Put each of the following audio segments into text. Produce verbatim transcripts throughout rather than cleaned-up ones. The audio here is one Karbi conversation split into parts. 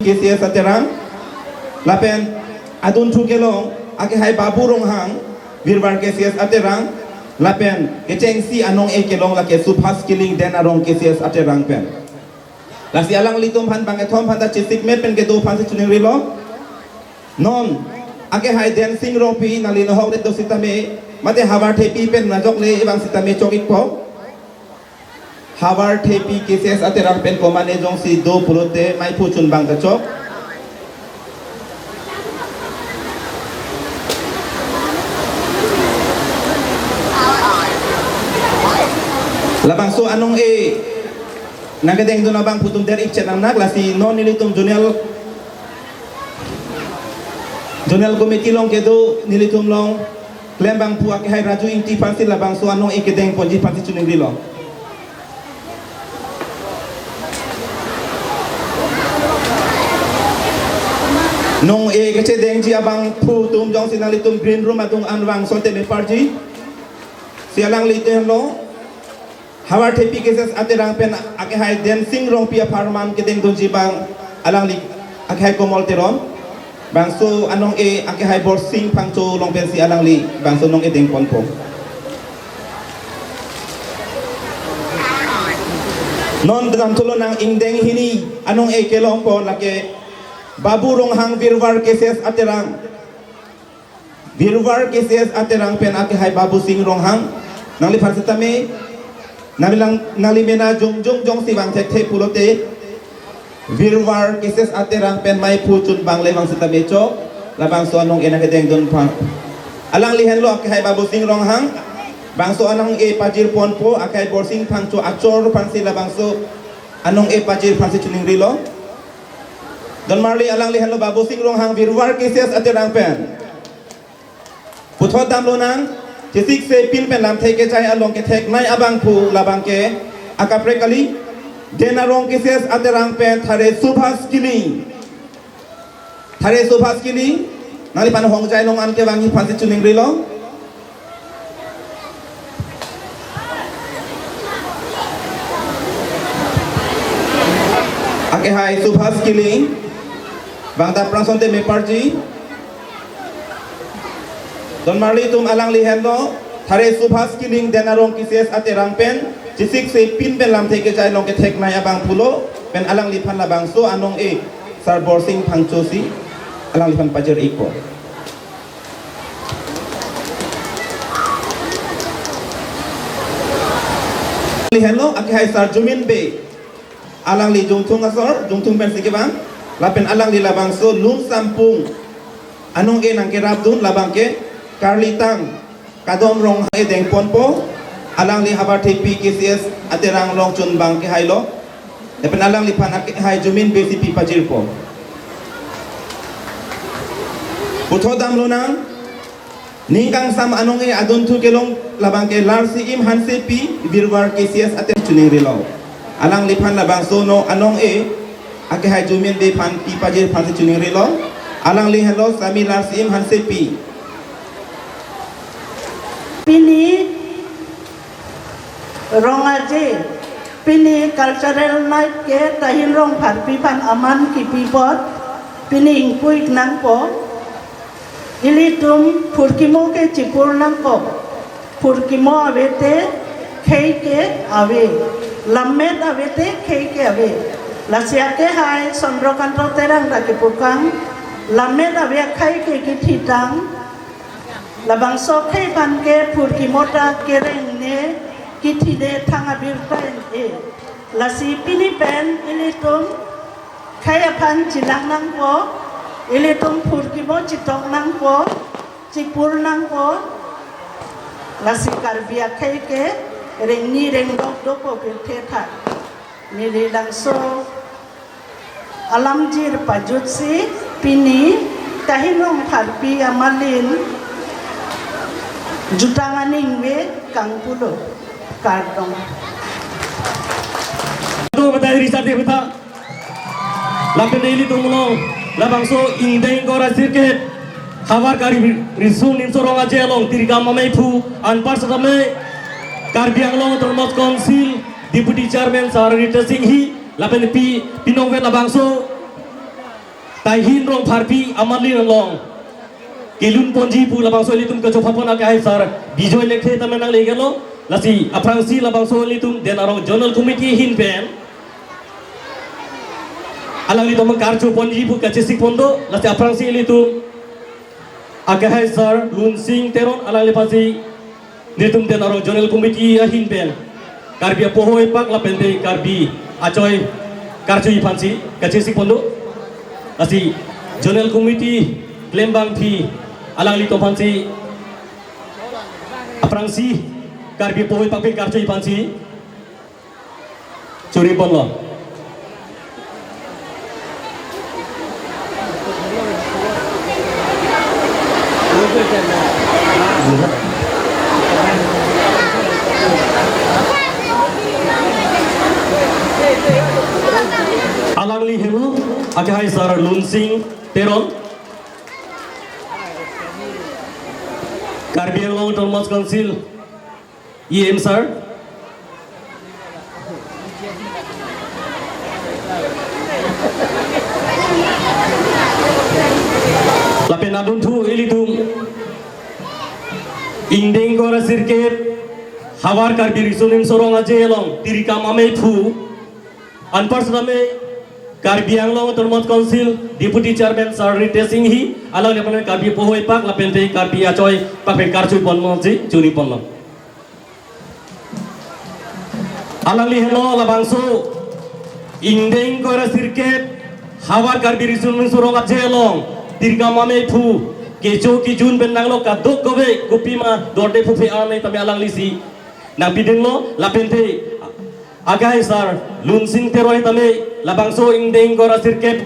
K C S aterang, lapen adunthu kelong akehai Babu Ronghang, Virvar K C S aterang, lapen kechengsi anong-e kelong lake Subhas Killing, Den Arong K C S aterang pen. Lasi alanglitum aphan bang kethom aphan ta chesikmet pen kedo aphansi choningrilo. Non akehai Densing Rongpi, nangli nahok det do sitame, mate havar thepi pen najokle abang sitame chok-ikpo. Havar thepi K C S aterang pen komane jongsi do pulote maiphu chunbang ta chok. Labangso anong-e nangkedengdun abangphu atum der-ik chenangnak, lasi non nelitum zonal, zonal committee along kedo nelitum along klembangphu akehai Raju Ingti aphansi labangso anong-e kedengponji aphansi choningrilo. Nong-e kechedengji abangphu atum jongsi nanglitum green room adung an vang asonte meparji. Si alanglitum lo. Havar thepi K C S aterang pen akehai Densing Rongpi apharman kedengdunji abang alangli akehai Komol Teron. Bangso anong-e akehai Borsing Phangcho along pensi alangli bangso nong-e dengponpo. Non damthulo nang ingdeng hini anong-e kelongpo lake Babu Ronghang, Virvar K C S aterang. Virvar K C S aterang pen akehai Babu Sing Ronghang, nangliphan sitame, nangli lang, nangli mena jongjong jongsi vang thekthe pulote, Virvar K C S aterang pen maiphu chunbangle vang sitame chok, labangso anong-e nangkedengdun aphan. Alangli henlo akehai Babu Sing Ronghang, bangso anong-e pajirponpo, akehai Borsing Phangcho achor aphansi labangso anong-e pajir aphansi choningrilo. Donmarli alangli henlo Babu Sing Ronghang, Virvar K C S aterang pen. Puthot damlonang, chesik se pin pen lamthe kechai along ketheknei abangphu labang ke akaprek kali, Den Arong K C S aterang pen Thare Subhas Killing. Thare Subhas Killing, nangliphan hongjai along an kevangji aphansi choningrilo. Akehai Subhas Killing, bang ta prang asonte meparji. Donmarli atum, alangli henlo Thare Subhas Killing, Den Arong K C S aterang pen, chesik se pin pen lamthe kechai along ketheknei abangphulo, pen alangliphan labangso anong-e Sar Borsing Phangcho si alangliphan pajir-ikpo. Alangli henlo akehai Sar Jumin Bey, alangli Jungthung asor, Jungthung pensi kevang, lapen alangli labangso Lungsampung anong-e nangkerapdun, labang ke Karlitang Kadom Ronghang-e dengponpo, alangli Havar Thepi K C S aterang along chunbang kehailo. Lapen alangliphan akehai Jumin Bey si pi pajirpo. Puthot damlonang, ning kangsam anong-e adunthu kelong labang ke Larsiim Hansepi, Virvar K C S aterang, choningrilo. Alangliphan labangso anong-e akehai Jumin Bey aphan pi pajir aphansi choningrilo. Alangli henlo Sami Larsiim Hansepi. Pini Rong Aje, pini cultural night ke Tahir Rongpharpi aphan aman kipi apot, pini ingpu-ik nangpo. Ilitum phurkimo ke chipur nangkok. Phurkimo ave te khei ke ave. Lammet ave te khei ke ave. Lasi akehai Chandrakanta Terang ta kepukang, lammet ave akhei ke kithitang. Labangso khei aphan ke phurkimo ta kerengne, kithine thang abirta en-e. Lasi pini pen ilitum khei aphan chelang nangpo, ilitum phurkimo chetok nangpo, chipur nangpo. Lasi Karbi akhei ke rengni rengdok dopo pirthe tha. Neli langso alamjir pajutsi pini Tahir Rongpharpi amalin jutang aning ave kangpulo, kardom. Atu batai risa de beta. Lapen ilitum along labangso ingdeng ingkoi ra sirkep Havar Kari Riso Nimso Rong Aje along tirikam amaiphu anpar setame Karbi Anglong Autonomous Council Deputy Chairman Sar Ritesh Enghi, lapen pi pinongvet labangso Taihin Rongpharpi amalin along kelun ponji pu labangso ilitum kachopha pon akehai sar Bijoy Lekthe tame nangle-iklo. Lasi aphrangsi labangso ilitum Den Arong Zonal Committee ahin pen alanglitum karcho ponji pu kachesik pon do. Lasi aphrangsi ilitum akehai sar Lunsing Teron alangliphansi nelitum Den Arong Zonal Committee ahin pen Karbi apoho epak lapente Karbi achoi karcho aphansi kachesik pon do. Lasi Zonal Committee klembangpi alanglitum aphansi aphrangsi Karbi apoho epak pen karcho aphansi churi ponlo. Alangli helo akehai sar Lunsing Teron, Karbi Anglong Autonomous Council E M sir. Lapen adunthu ilitum ingdeng ingkoi ra sirkep Havar Karbi Riso Nimso Rong Aje along tirikam ameiphu anpar setame Karbi Anglong Autonomous Council Deputy Chairman Sir Ritesh Enghi, alangliphan Karbi apoho epak lapente Karbi achoi pak pen karcho ponji churi ponlo. Alangli helo labangso ingdeng ingkoi ra sirkep Havar Karbi Riso Nimso Rong Aje along tirikam ameiphu kecho kejun pen nanglo kadokave kopima dorde phuphe arni tame alanglisi nangpidunlo lapente akehai sar Lunsing Teron tame labangso ingdeng ingkoi ra sirkep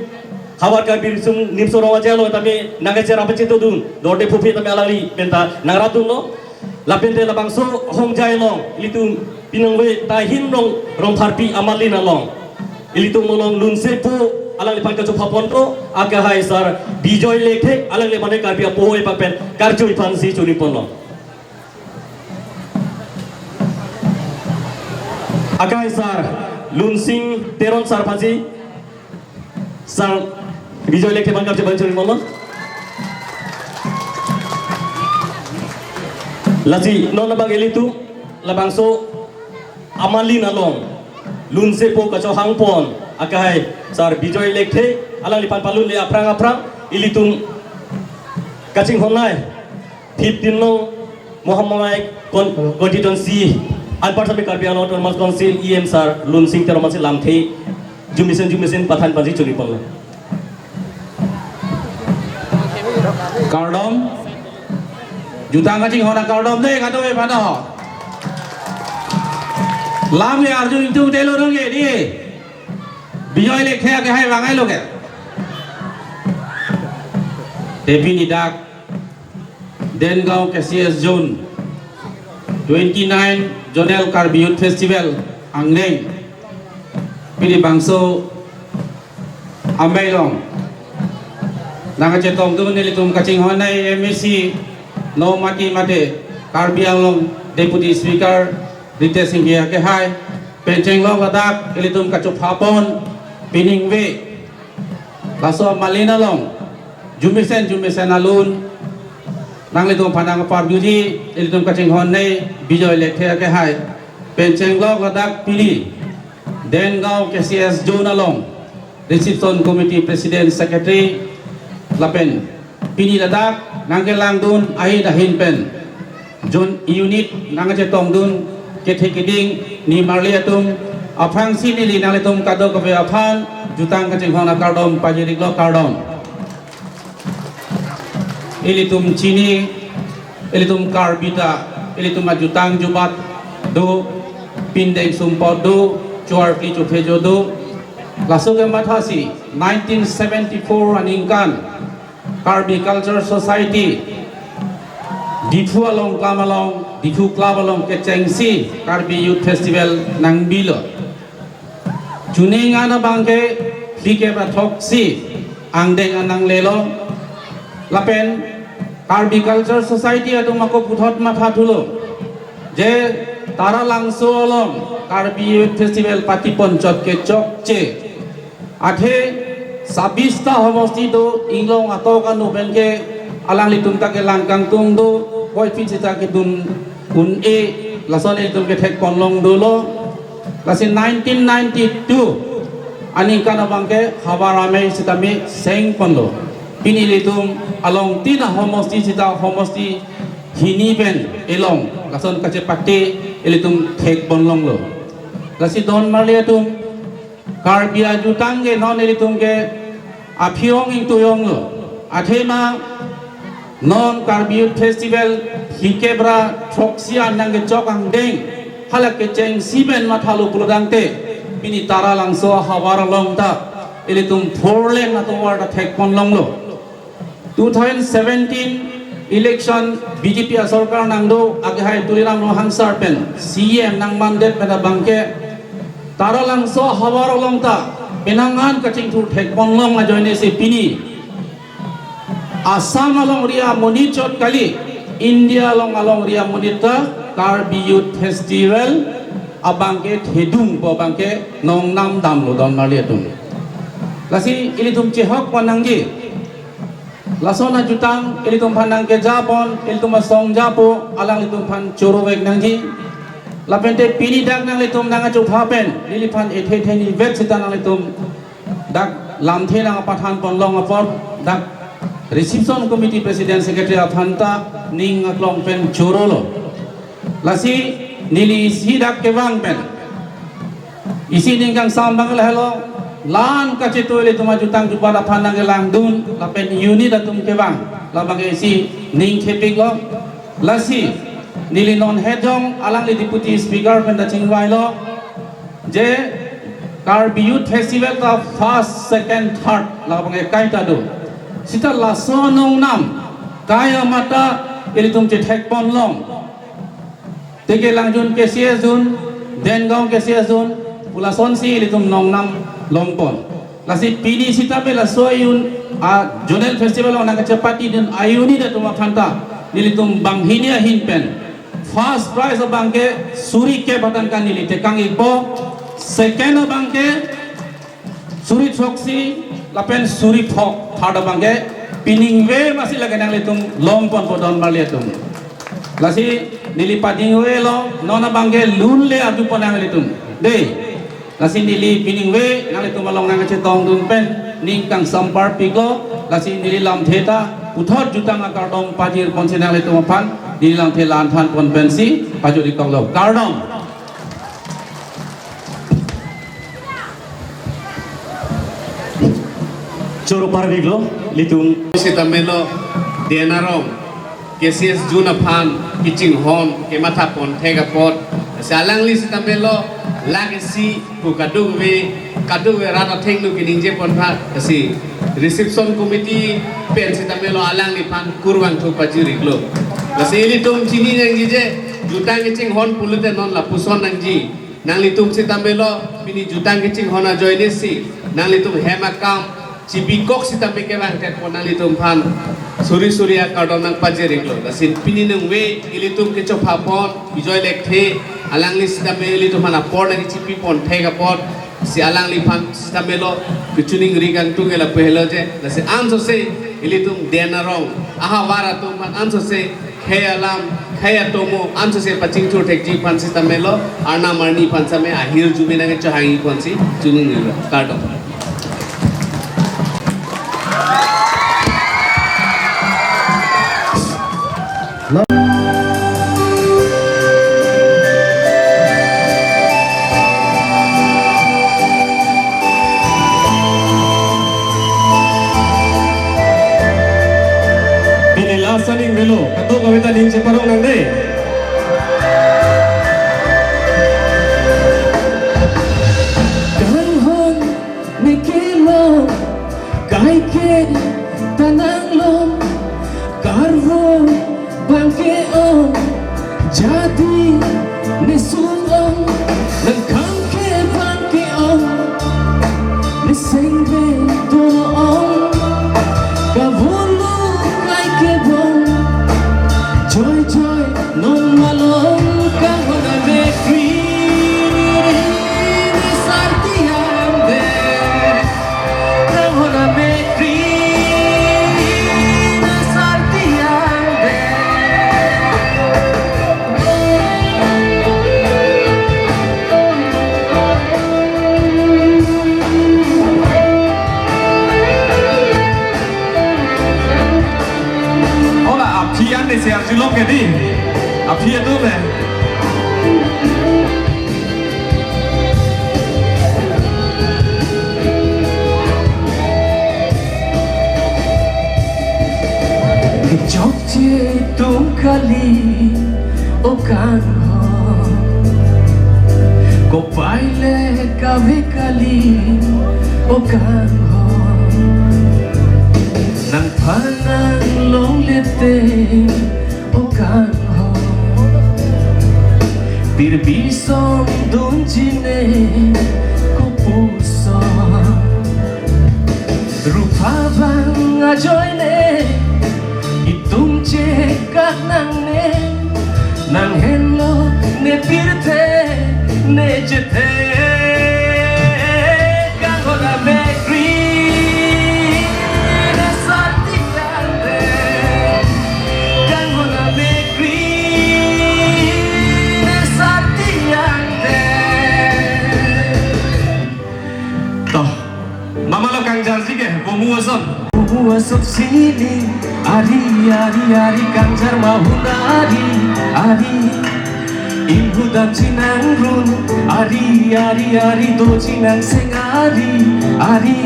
Havar Karbi Riso Nimso Rong Aje along tame nangkacherap pachetongdun dorde phuphe tame alangli penta nangrapdunlo. Lapente labangso hongjai along ilitum pinangve Taihin Rong Rongpharpi amalin along ilitum along lunsepo alangliphan kachopha pon do akehai sar Bijoy Lekthe, alangliphan Karbi apoho epak pen karcho aphansi churi ponlo. Akehai sar Lunsing Teron sir aphansi sar Bijoy Lekthe aphan karcho aphan churi ponlo. Lasi non abang ilitum labangso amalin along lunsepo kachohang pon akehai sar Bijoy Lekthe, alangliphan palunle aphrang aphrang ilitum kachinghonnei fifteen nong Mohamai con-, constituency anpar setame Karbi Anglong Autonomous Council E M sar Lunsing Teron aphansi lamthe jumisen jumisen pathan aphansi churi ponlo. Kardom. Jutang kachinghon akardom dei, kadokave aphan ho. Lam ke arju ingtung telo dong ke dei. Bijoy Lekthe akehai vangnei lo ke. Te pini dak Dengaon K C S Zone twenty-nine Zonal Karbi Youth Festival angdeng pini bangso amei along nangkachetongdun nelitum kachinghonnei M A C, non mati mate Karbi Anglong Deputy Speaker Ritesh Enghi akehai, pen chenglok ladak ilitum kachopha pon piningve laso amalin along jumisen jumisen alun nanglitum aphan nangparjuji ilitum kachinghonnei Bijoy Lekthe akehai, pen chenglok ladak pini Dengaon K C S Zone along Reception Committee President, Secretary lapen pini ladak nangkelangdun ahin ahin pen Zone unit nangkachetongdun kethe keding nimarli atum aphrangsi neli nanglitum kadokave aphan jutang kachinghon akardom pajir-iklo, kardom. Ilitum chini, ilitum Karbi ta, ilitum ajutang jubat do, pindeng sumpot do, chuarpi chuphejo do. Laso kemathasi nineteen seventy-four aningkan Karbi Culture Society Diphu along kam along, Diphu Club along kechengsi Karbi Youth Festival nangbilo. Chuning an abangke phlikep athoksi angdeng an nanglelo. Lapen Karbi Culture Society atum ako puthot mathathulo je Taralangso along Karbi Youth Festival patiponchot ke chokche. Athe sabista homosti do, inglong atok anu pen ke alanglitum ta kelang kangtung do, koipin sita kedun un-e, lason ilitum kethek ponlong dolo. Lasi nineteen ninety-two aningkan abang ke havar amei sitame seng ponlo. Pini ilitum along tin ahomosti sita homosti hini pen elong lason kachepate ilitum thek ponlonglo. Lasi don marli atum, Karbi ajutang ke non ilitum ke aphi-ong ingtui-onglo. Athema non Karbi Youth Festival phlikep ra throksi an nangkechok angdeng, hala kechengsi pen mathalo pulotangte, pini Taralangso ahavar along ta ilitum four lane atovar ta thek ponlonglo. Two thousand seventeen election B J P asorkar nangdo, akehai Tuliram Ronghang sir pen C E M nangmandet pen abang ke Taralangso ahavar along ta penang an kachingthur thek ponlong ajoine si pini Assam alongri amonit chot kali, India along alongri amonit ta Karbi Youth Festival abang ke thedung pu abang ke nongnam damlo don marli atum. Lasi ilitum chehok pon nangji. Lason ajutang ilitum aphan nangkeja pon, ilitum asong japo, alanglitum aphan choro vek nangji. Lapente pini dak nanglitum nangkachopha pen neliphan ethe theni vek sita nanglitum dak lamthe nangpathan ponlong apot dak reception committee president secretary aphan ta ning aklong pen chorolo. Lasi neli isi dak kevang pen isi ning kangsam abang lahelo, la-an kachetu ilitum ajutang jubat aphan nangkelangdun lapen unit atum kevang, labang ke isi ning khepiklo. Lasi neli non hejong alangli deputy speaker pen ta chingvailo je Karbi Youth Festival ta first, second, third labang ke kaita do. Sita laso nongnam kai amat ta ilitum chethek ponlong. Teke langjun K C S jun, Dengaon K C S jun, pu lasonsi ilitum nongnam longpon. Lasi pini sitame laso ayun a zonal festival along nangkachepatedun a-unit atum aphan ta nelitum banghini ahin pen first prize abang ke suri kep atangka neli tekang-ikpo, second abang ke suri throksi lapen suri phok, third abang ke piningve masi lake nanglitum longponpo don marli atum. Lasi neli padingvelo, non abang ke lunle arjupon nanglitum. Dei, lasi neli piningve nanglitum along nangkachetongdun pen ning kangsam parpiklo, lasi neli lamthe ta puthot jutang akardom pajir ponsi nanglitum aphan neli lamthe la-an than pon pensi pajut-ik toklo. Kardom. Choro parviklo, ilitum. Sitame lo, Dengaon, K C S jun aphan kachinghon, kematha pon thek apot. Si alangli sitame lo, lake isi pu kadokave, kadokave rat athengno keningje pon tha, si reception committee pen sitame lo alangliphan kurvangthu pajir-iklo. Lasi ilitum chini nangji je, jutang kachinghon pulote non lapuson nangji. Nanglitum sitame lo, pini jutang kachinghon ajoine si nanglitum hem akam chipikok sitame kevang thekpon nanglitum aphan suri suri akardom nangpajir-iklo. Lasi pini ningve ilitum kechopha pon Bijoy Lekthe, alangli sitame ilitum aphan apor nangkechipi pon thek apot, si alangliphan sitame lo kachiningri kangtung ke lapu helo je. Lasi ansose ilitum Dengaon ahavar atum aphan ansose khei alam, khei atomo, ansose pachingthur thekji aphan sitame lo, arnam arni aphan sitame ahirjume nangchohangji aphansi chiningrilo. Kardom. Pini last aningrilo, kadokave ta ning cheparong nang dei. Kanghon ne kelong, kaike ta nanglong, karvo abang ke-ong, jadi ne sung-ong, nangkhang ke abang ke-ong, ne sengve do-ong, kavolo kaike bong, joy joy Lo ke di, aphi atum eh. Kechokche atum kali, o kanghon. Kopai le kave kali, o kanghon. Nangphan nanglongle te, o kanghon. Pirbi song dunji ne, kopuson. Rupa bang ajoine, itum chekak nangne, nanghenlo ne pirthe, ne chethe. Kanghon amekri, ne sarti ante. Kanghon amekri, ne sarti ante. Toh, mama lo kangjarji ke, Bomu ason. Bomu ason sining, ari, ari, ari, kangjar mahun ari, ari. Inghudamji nangrun, ari, ari, ari, doji nangseng ari, ari.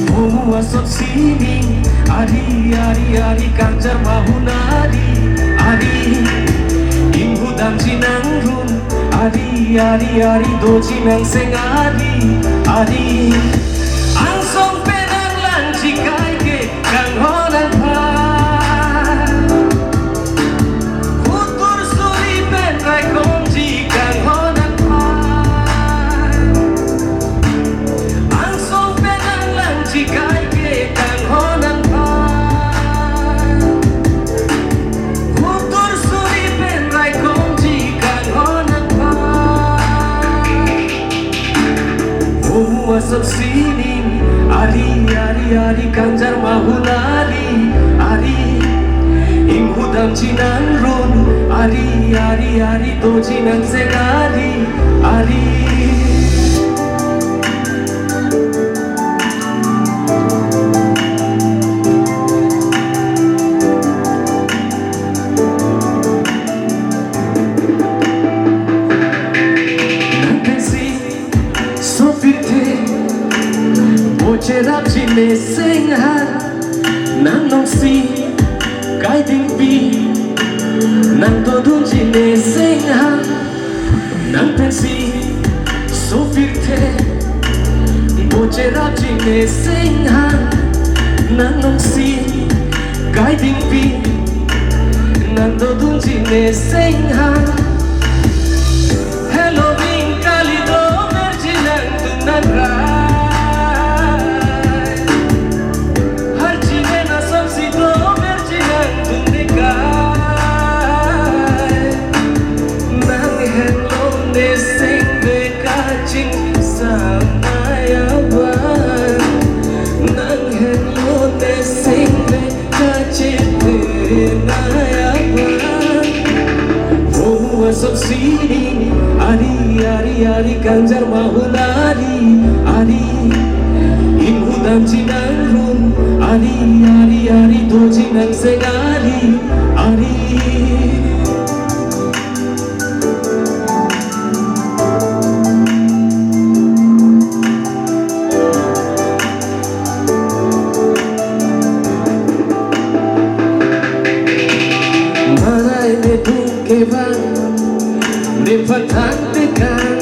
Bomu ason sining, ari, ari, ari, kangjar mahun ari, ari. Inghudamji nangrun, ari, ari, ari, doji nangseng ari, ari. Angsong pen nanglangji kaike kanghon aphan. Hutur suri pen raikomji kanghon aphan. Angsong pen nanglangji kaike kanghon aphan. Hutur suri pen raikomji kanghon aphan. Bomu ason sining, ari, ari, ari, kangjar mahun ari, ari. Inghudamji nangrun, ari, ari, ari, doji nangseng ari, ari. Nangpensi sopirthe, bocherapji ne seng han, nanglongsi kaidingpi, nangdodunji ne seng han. Nangpensi sopirthe, bocherapji ne seng han, nanglongsi kaidingpi, nangdodunji ne seng han. Helo ning kalido merji nangtum nangrai. Arjine na samsi do merji nangtum nekai. Nanghenlo ne sengve kachingsamai aban. Nanghenlo ne sengve kachethe nai aban. Bomu ason sining, ari, ari, ari, kangjar mahun ari, ari. Inghudamji nangrun, ari, ari, ari, doji nangseng ari, ari. Malai netum kevang, nephan thangtekang.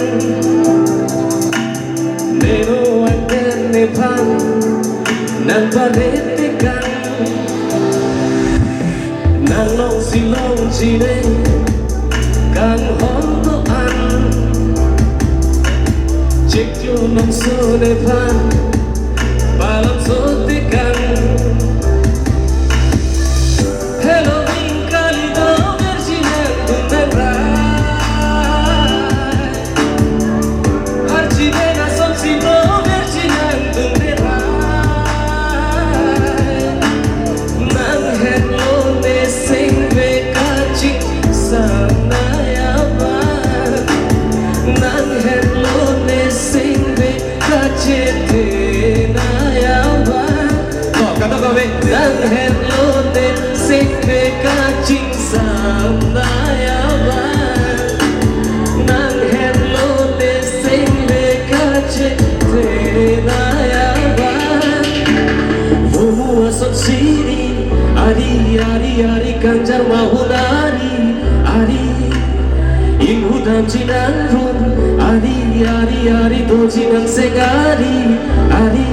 Neno angken nephan nangparetekang. Nanglongsi longji ne kanghon do-an. Chiklo nangso nephan palamsotekang. Helo ning kalido merji nangtum nangrai. Arjine na samsi do merji nangtum nerai. Nanghenlo ne sengve kachingsamai aban. Nanghenlo ne sengve kachethe nai aban. To, kadokave. Nanghenlo ne sengve kaching Nang hetlo te sengve kachethe naya ba. Vomu asot sini ari, ari, ari, kanjar mahun ari, ari. Inghudamji nang run ari, ari, ari, doji nang seng ari, ari.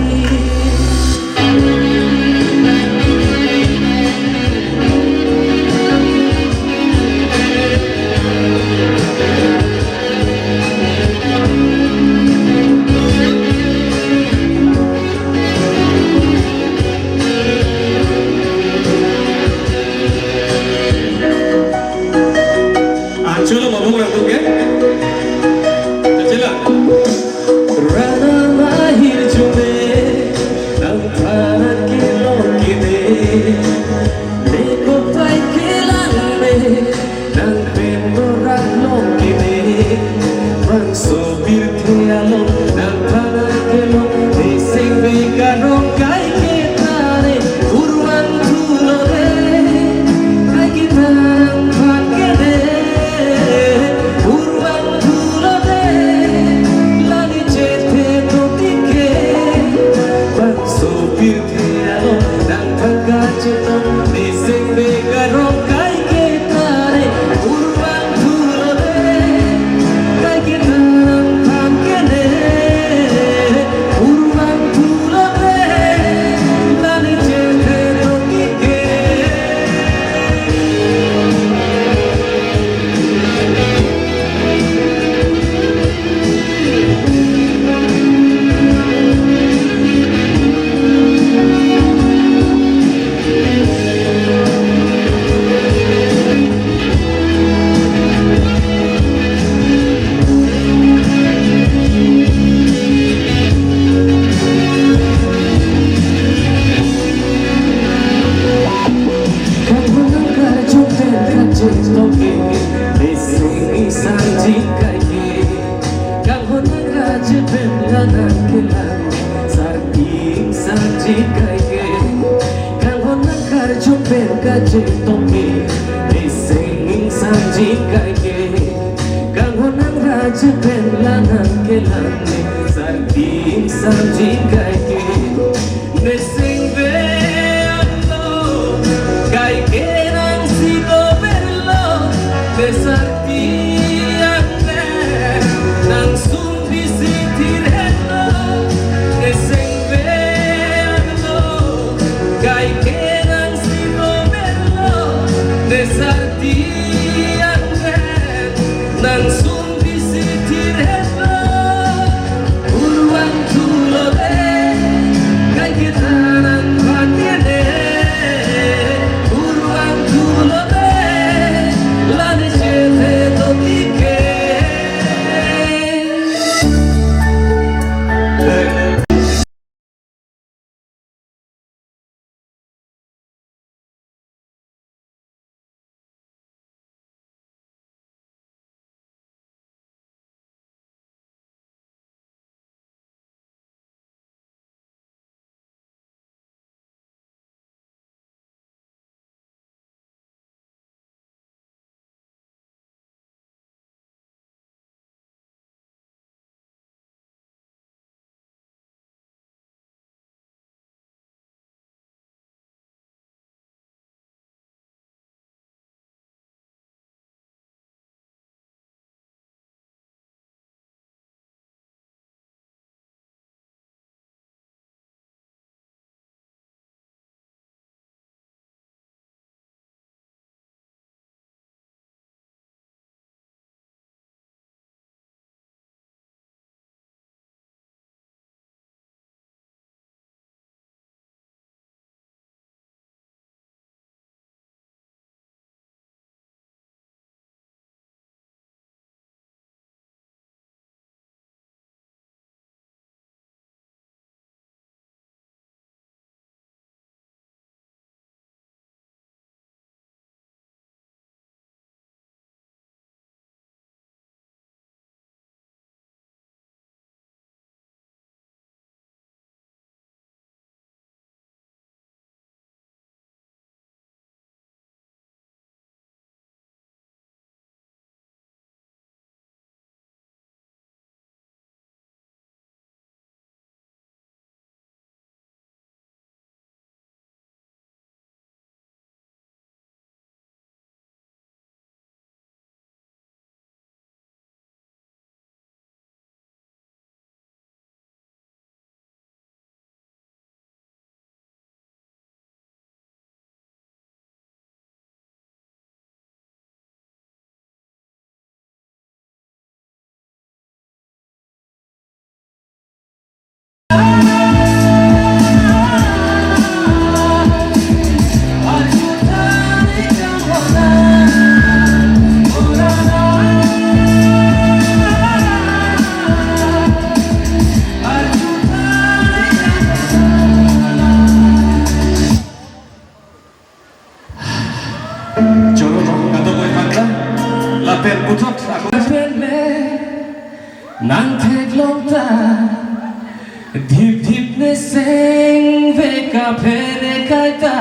Ah, cholo, mabuk lang tuh, ya? Chelo. Rana mahir jume, nang tharan kelong keme, leko pai kelang me, nang pen dorak long keme, bangso pirthe along, nang tharan kelong, ne sengve karong kai ketare, kurvangthu lo de, kai ketang phan kene, kurvangthu lo de, lani chethe to tike, bangso pirthe along, nang thang kachetong, ne sengve karong kai ketare, kurvangthu lo de, kai ketang phan kene, kurvangthu lo de, lani chethe to tike. Kanghon nang karjupen kachetong ke, ne seng ingsangjin kai ke. Kanghon nang rajepen la nang kelang, sarpi ingsangjin kai ke. Kanghon nang karjupen kachetong ke, ne seng ingsangjin kai ke. Kanghon nang rajepen la nang kelang, sarpi ingsangjin kai ke. Ne sengve angno, kai ke nang si doverlo, ne sarpi angne, nang sumpi si thir henlo, ne sengve angno, Nang theklong ta, dhip dhip ne seng ve kaphere kaita,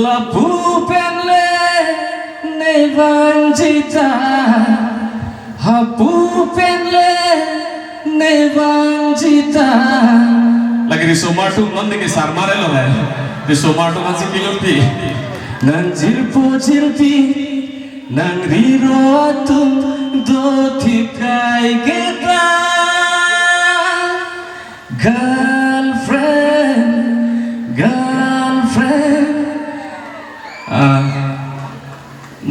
lapu pen le ne vangji ta, hapu pen le ne vangji ta. Lake risomar atum non neke sarmar elo hai. Risomar atum ansi kilun pi. Nang jirpo jirpi, nang riro atum do thip kai keta. Girlfriend, girlfriend. Ah.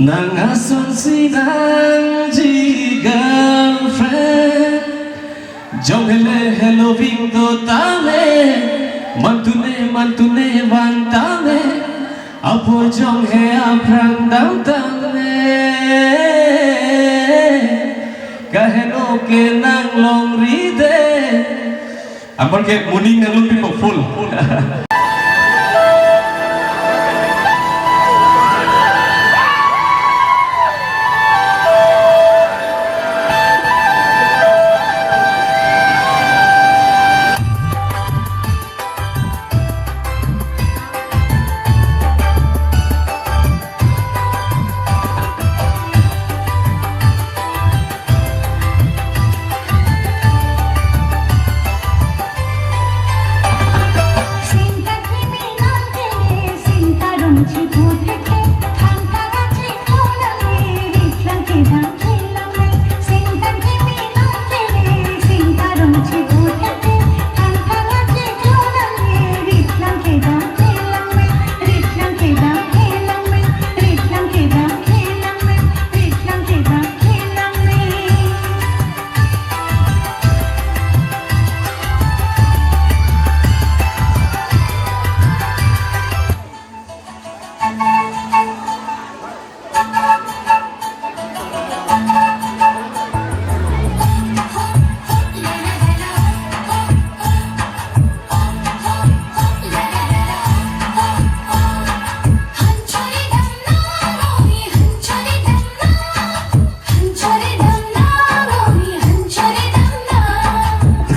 Nang asonsi nangji girlfriend. Jong hele heloving do tame, mantune mantune vang tame, apor jong he aphrang dam tame. Kaheno ke nang longri de. Amar ke morning nang lupi mo full.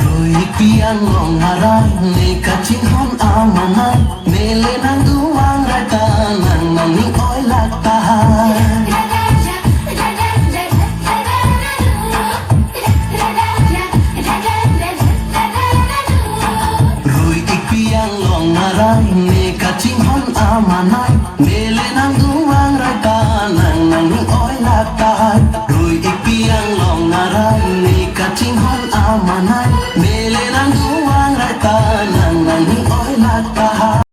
Rui piang long arai, ne kachinghon amanai, ne le nang duang rai ta, nang nangning oi lak tahai. Rui ik piang long arai, ne kachinghon amanai, ne le nang duang rai ta, nang nangning oi lak tahai. Rui ik piang long arai, ne kachinghon amanai, ne le nang duang rai ta, nang nangning oi lak tahai.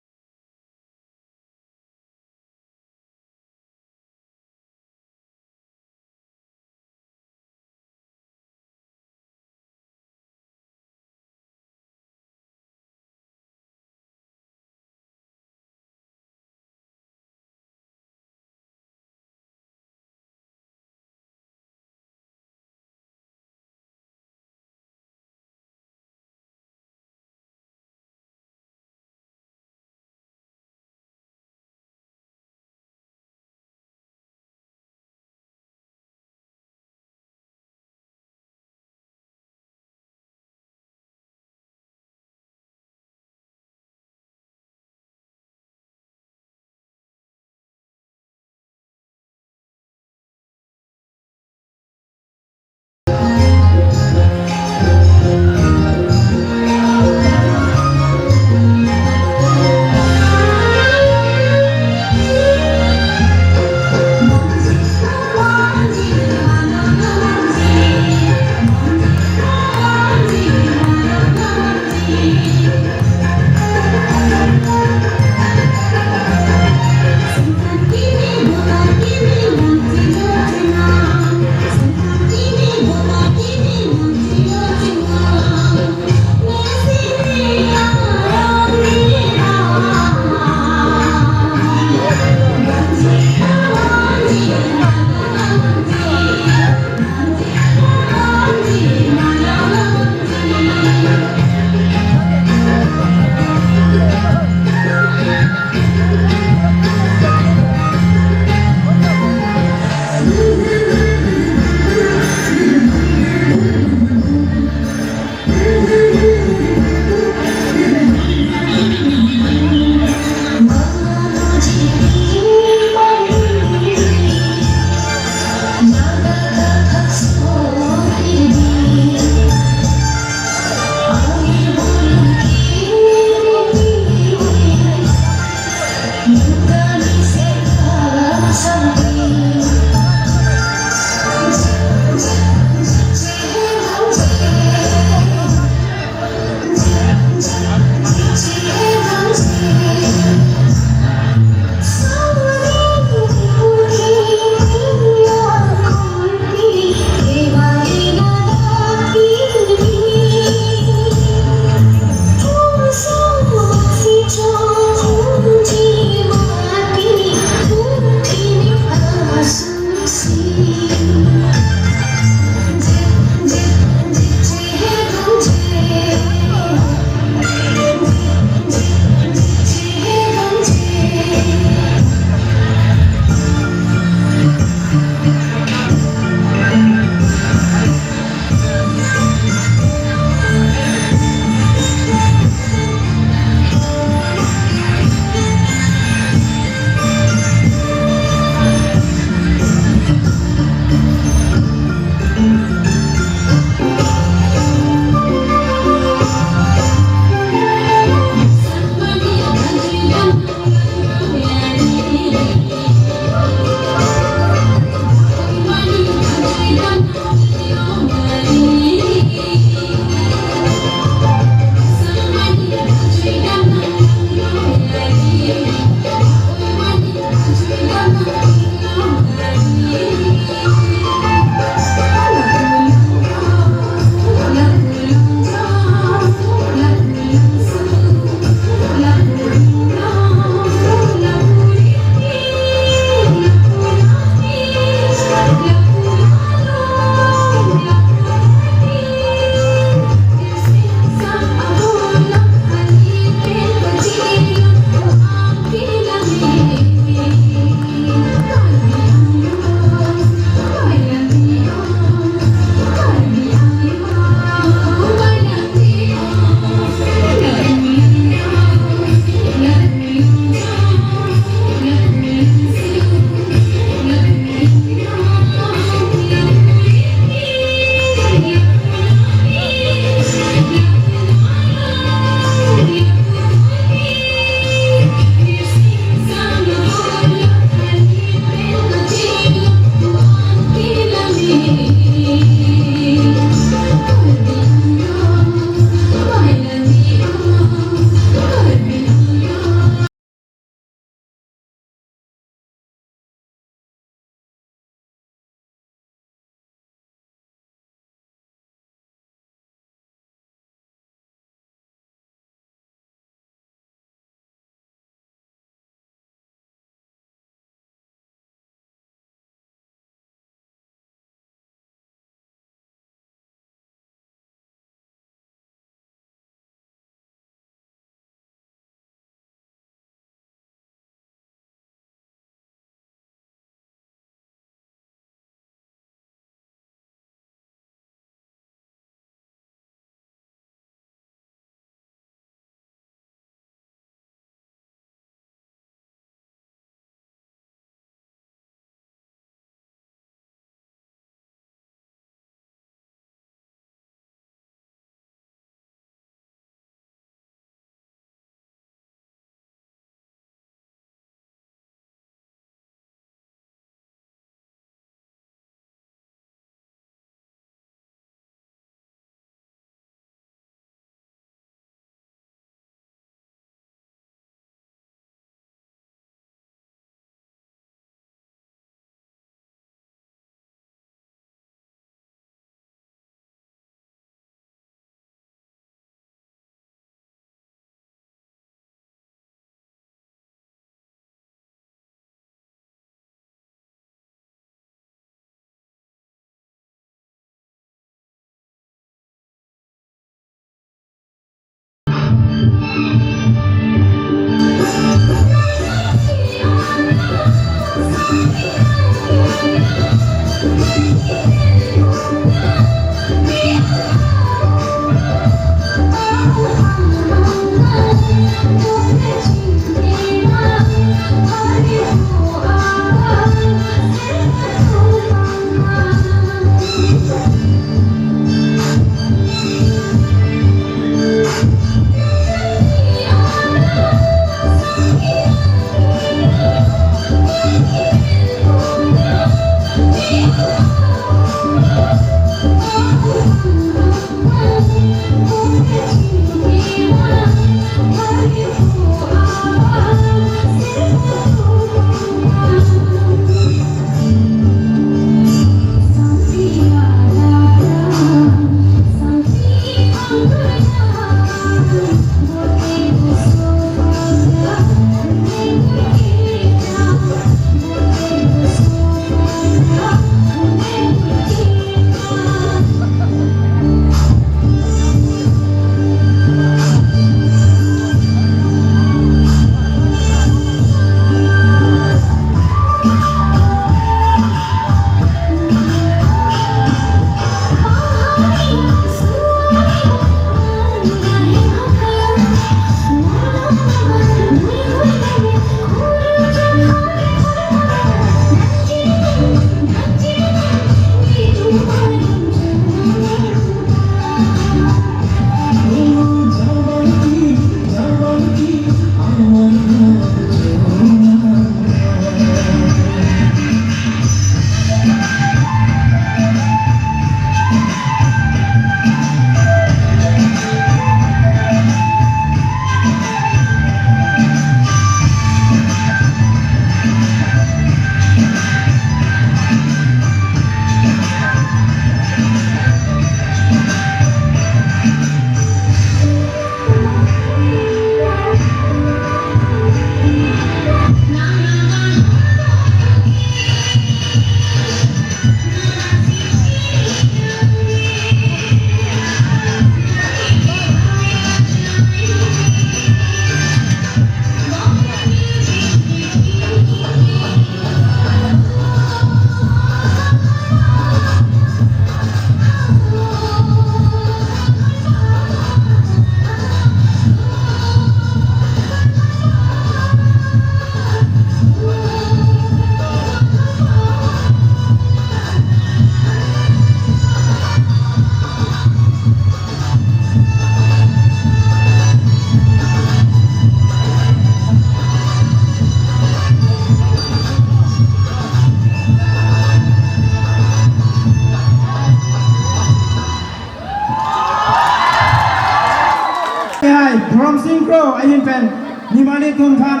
Ahin pen, nimarli atum aphan,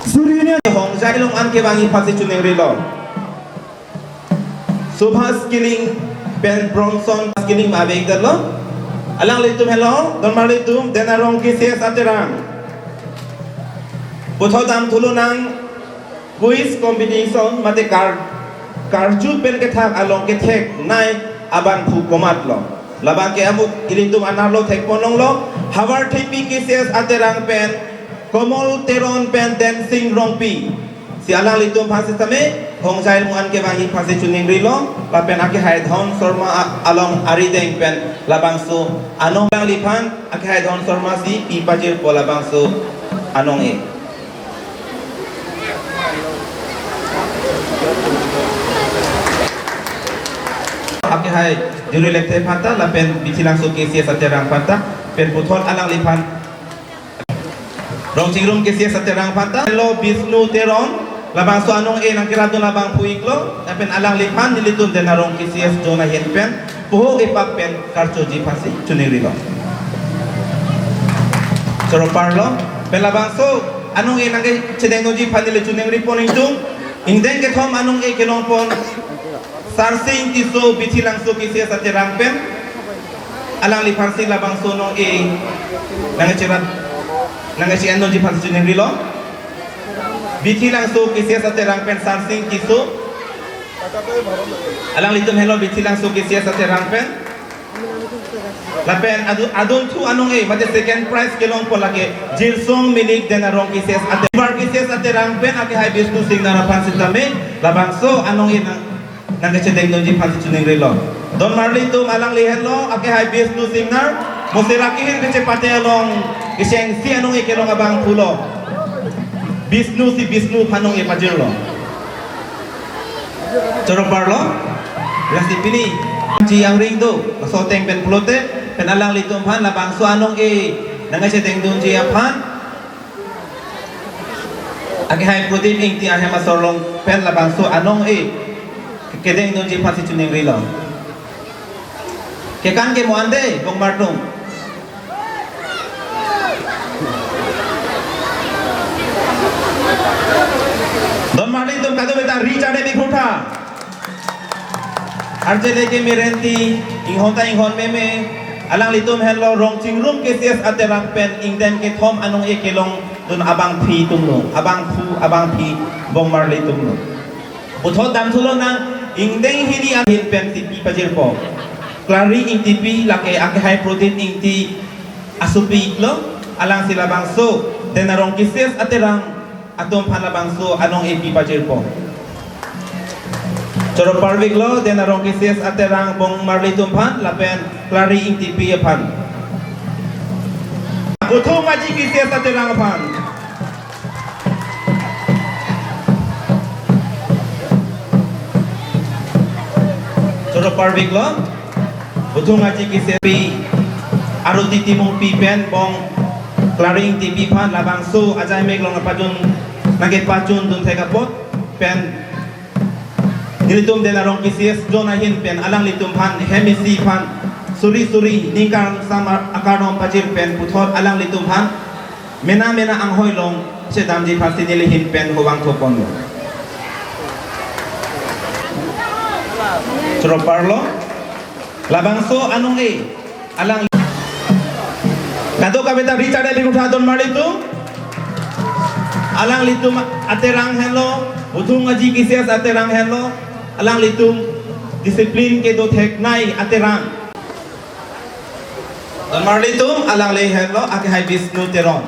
suri ne. Hongjai along an kevangji aphansi choningrilo. Subhas Killing pen Bronson Killing ma avek detlo. Alanglitum helo, donmarlitum, Denarong K C S aterang. Puthot damthulo nang quiz competition mate kar, karju pen kethak along ketheknei abangphu komatlo. Labang ke amuk ilitum anerlo thekpon longlo, Havar Thepi K C S aterang pen Komol Teron pen Dancing Rongpi. Si alanglitum aphan sitame, hongjai along an kevangji aphansi choningrilo, lapen akehai Dhon Sharma a-, along arideng pen labangso anong, alangliphan akehai Dhon Sharma si pi pajirpo labangso anong-e. Akehai Juri Lekthe aphanta, lapen Bithilangso K C S aterang aphanta, pen puthot alangliphan Rongchingrum K C S aterang aphanta, lo Bishnu Teron, labangso anong-e nangkeradun abangphu iklo, lapen alangliphan nelitum Denarong K C S zone ahin pen, puho epak pen karjuji aphansi choningrilo. Choro parlo, pen labangso anong-e nangkechedengdunji aphan neli choningripon ingtung, ingdeng kethom anong-e kelongpon, Sarsing Tisso Bithilangso K C S aterang pen, alangliphansi labangso anong-e nangcherat, nangche-endunji aphansi choningrilo. Bithilangso K C S aterang pen Sarsing Tisso. Alanglitum helo Bithilangso K C S aterang pen. Lapen adu-, adunthu anong-e, mate second prize kelongpo lake Jirsong Milik Denarong K C S aterang. Havar K C S aterang pen akehai Bishnu Singnar aphan sitame, labangso anong-e nang, nangkechedengdunji aphansi choningrilo. Donmarlitum, alangli henlo, akehai Bishnu Singnar, Mosera kehir kachepate along, kechengsi anong-e kelong abangphulo. Bishnu si Bishnu aphan anong-e pajirlo. Choro parlo, lasi pini, chi angring do, laso ateng pen pulote, pen alanglitum aphan labangso anong-e, nangkechedengdunji aphan, akehai Prodip Ingti ahem asor along pen labangso anong-e, kedengdunji aphansi choningrilo. Kekan ke mo ante, bongmar atum. Donmarlitum kadokave ta ri chade bikhutha. Arje leke merenti, inghon ta inghon meme, alanglitum henlo Rongchingrum K C S aterang pen ingdeng kethom anong-e kelongdun abangpi atumlo, abangphu, abangpi bongmarlitumlo. Puthot damthulo nang ingdeng hini ahin pensi pi pajirpo. Klari Ingtipi lake akehai Prodip Ingti asopi iklo, alangsi labangso Denarong K C S aterang atum aphan labangso anong-e pi pajirpo. Choro parviklo Denarong K C S aterang bongmarlitum aphan lapen Klari Ingtipi aphan. Puthung Aji K C S aterang aphan. Choro parviklo, Puthung Aji K C S pi, Aruti Timungpi pen bong Klari Ingtipi aphan labangso ajai mek along pajun, nangkepajundun thek apot pen nelitum Denarong K C S zone ahin pen alanglitum aphan hem isi aphan suri suri ningkan sam akardom pajir pen puthot alanglitum aphan mena mena anghoi along chedamji aphansi neli ahin pen hovang thoponlo. Choro parlo, labangso anong-e alang kadokave ta ri chade bikhutha donmarlitum. Alanglitum aterang henlo, Puthung Aji K C S aterang henlo, alanglitum discipline kedo theknei aterang. Donmarlitum, alangli henlo akehai Bishnu Teron.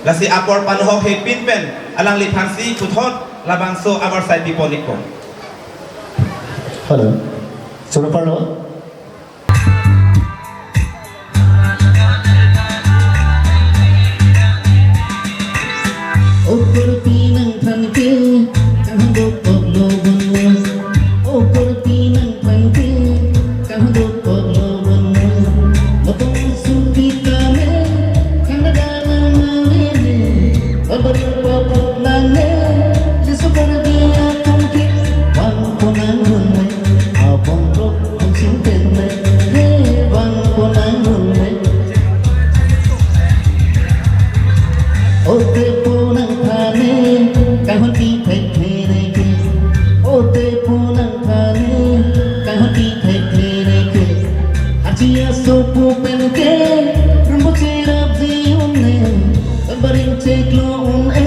Lasi apor panohok hepin pen alangliphansi puthot labangso abar sai pipon ikpo. Hello. Choro parlo. Okur pinang thanke, kahando poklo bonus. Okur pinang thanke, kahando poklo bonus. Mapong sumpita me, kanda dana mawene. Babar poklo nane, Jisu kardia tungki, wang ponang hunai, abong rok, ang sinte. O tepo nangthan-e, kanghon pi thekthe neke. O tepo nangthan-e, kanghon pi thekthe neke. Archi asopo pen ke, rumbo cherapji un-e, baring chiklo un-e,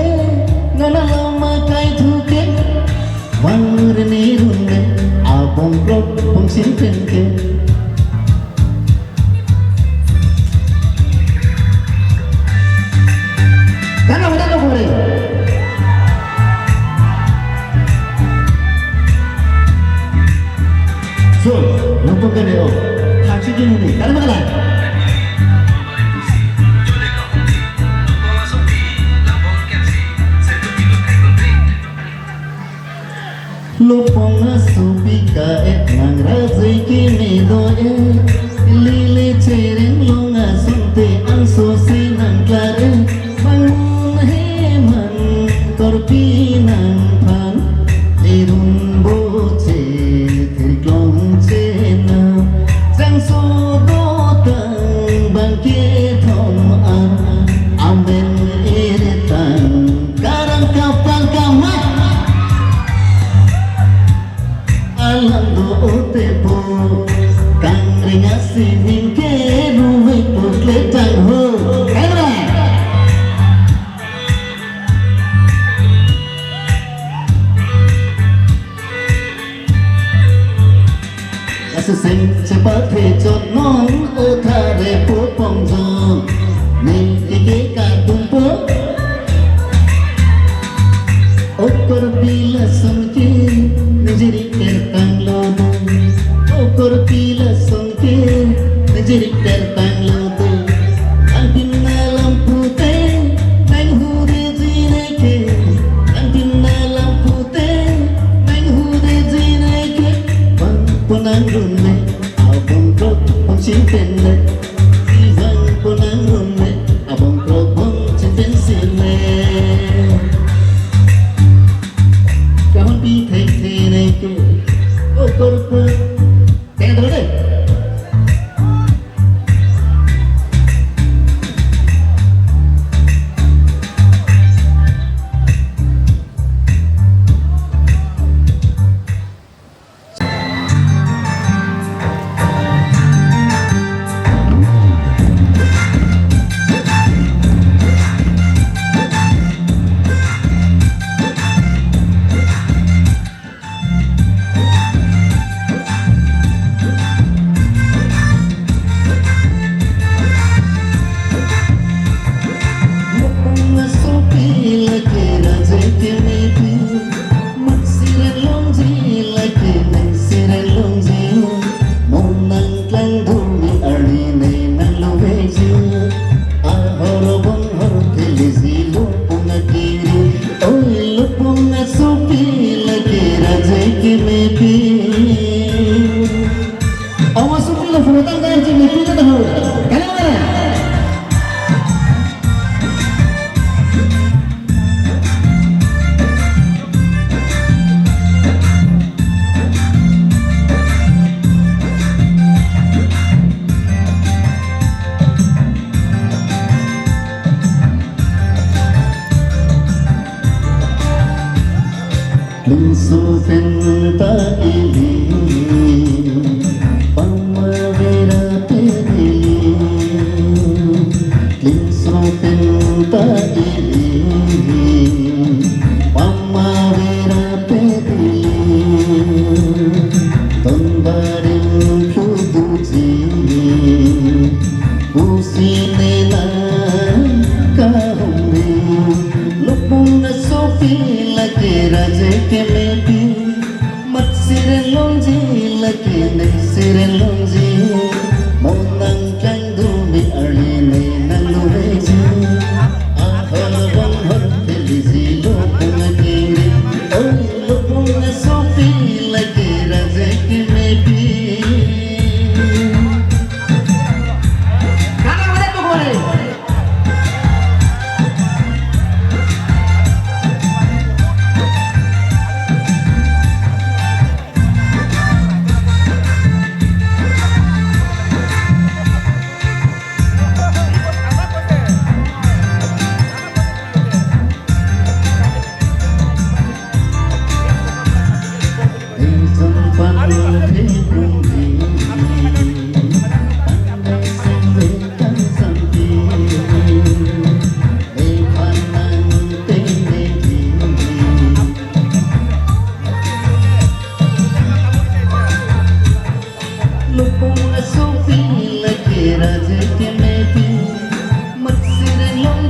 nana lama kai thuke. Vang rene run-e, abong krok bongsin pen ke. Kana wada lo kore. So, lupa kene o. Hachi kene ni. Kana magala. Lopong asopi ka-et nang rajai keme do-e. Lele chereng long asonte angso si nangklar-e. Bangun heman korpi nangphan. Irun boche thirklong chena. Jangso dotang bangkethom a. Amen iritang. Karang kapal kamai. Alam do o tepo. Kangring asining ke ruwe pukle tang ho. Amen. Aseseng chepathe chot non o thare po pongjo. Neke kadungpo. O korpi lason ke nangjirik tertang lo do. O korpi lason ke nangjirik tertang lo do. Angpin alam pute nanghudeji neke. Angpin alam pute nanghudeji neke. Vang ponang run-e, abong krok bongsin pen le. Vang ponang run-e, abong krok bongsin pen sin le. Kanghon pi thekthe neke. O korpo. Teng terus deh. Lopong asopi lake rajai kemepi, mat siren longji lake neng siren longji, monang klang dumi arni ne nang loveji, ahor bonghor theleji lopong akiri, oi lopong asopi lake rajai kemepi. Ong asopi lo photo tang dar ji mepi ta tahu. Kalau mana? Klingso pen ta ili, pama vira pe ili. Klingso pen ta ili, pama vira pe ili. Ton barim thuduji, pusi nena kahumri. Lopong asopi lake rajai kemepi, mat siren longji lake neng siren longji, monang klang dumi arni ne nang loveji, ahor bonghor theleji lopong akiri, oi lopong asopi lake rajai kemepi. Kana mana tu kore?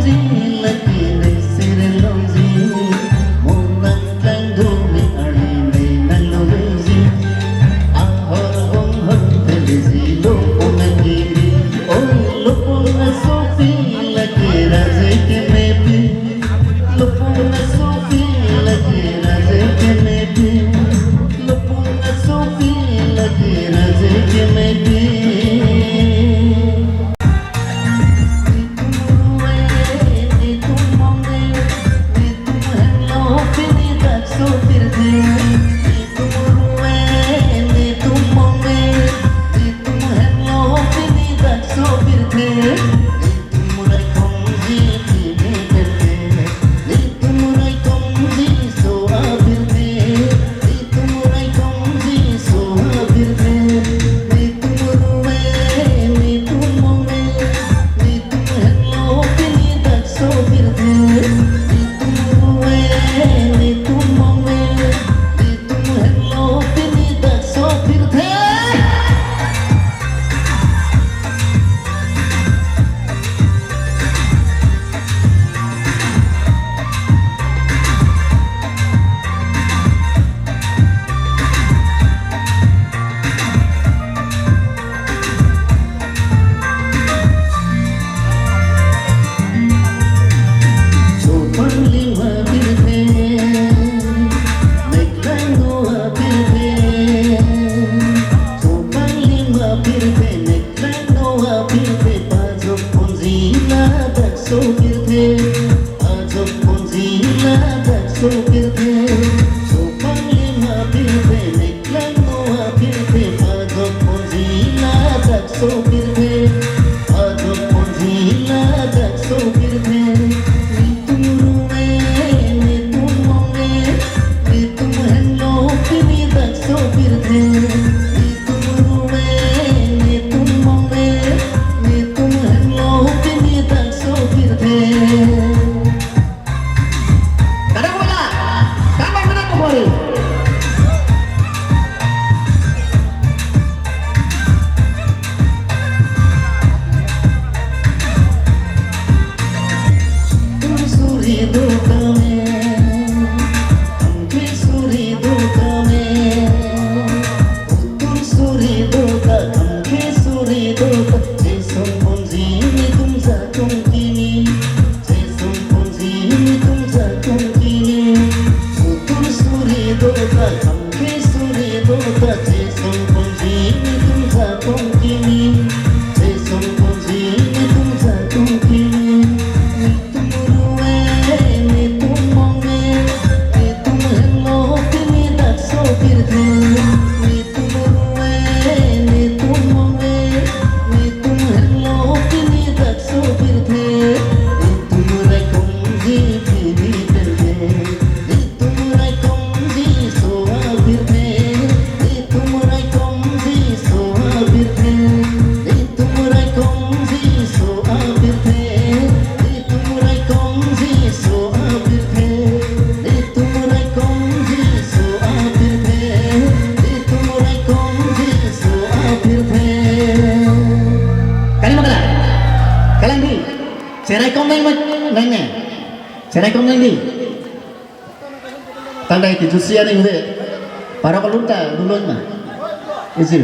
Lake ne sir longji, monang klang do me arni ne nang longji. Ahor hong hong teleji lopon akimi. Oi lopon asopi lake raje kemepi. Lopon asopi lake raje kemepi. Lopon asopi lake raje kemepi. Chopang lima pirthe, neklang no apirthe. Chopang lima pirthe, neklang no apirthe, pajok ponji ladak so pirthe, pajok ponji ladak so pirthe. Chopang lima pirthe, neklang no apirthe, pajok ponji ladak so pirthe, pajok ponji ladak so pirthe. Netum rume, netum monge, netum henlo pini dak so pirthe. Netum rume, netum monge, netum henlo pini dak so pirthe. Kadang wala, kadang mana tu kori. Tur suri do kame, angke suri do kame. Tur suri do ka, angke suri do ka. Jesong ponji netum jakong kimi. Jesong ponji netum jakong kimi. Utur suri do ta, angke suri do ta. Jesong ponji netum jakong kimi. Jesong ponji netum jakong kimi. Netum rume, netum monge, netum henlo kimi dak so pirthe. Netum rume, netum monge, netum henlo kimi dak so pirthe. Netum raikom ji pini pirthe. Netum raikom ji so apirthe. Netum raikom ji so apirthe. Netum raikom ji so apirthe. Netum raikom ji so apirthe. Netum raikom ji so apirthe. Netum raikom ji so apirthe. Kali ma kalang? Kalang dei. Cheraikom nang ma, nang ne. Cheraikom nang dei. Tangdai kejusi aning dei. Parok alun ta dulon ma. Isi.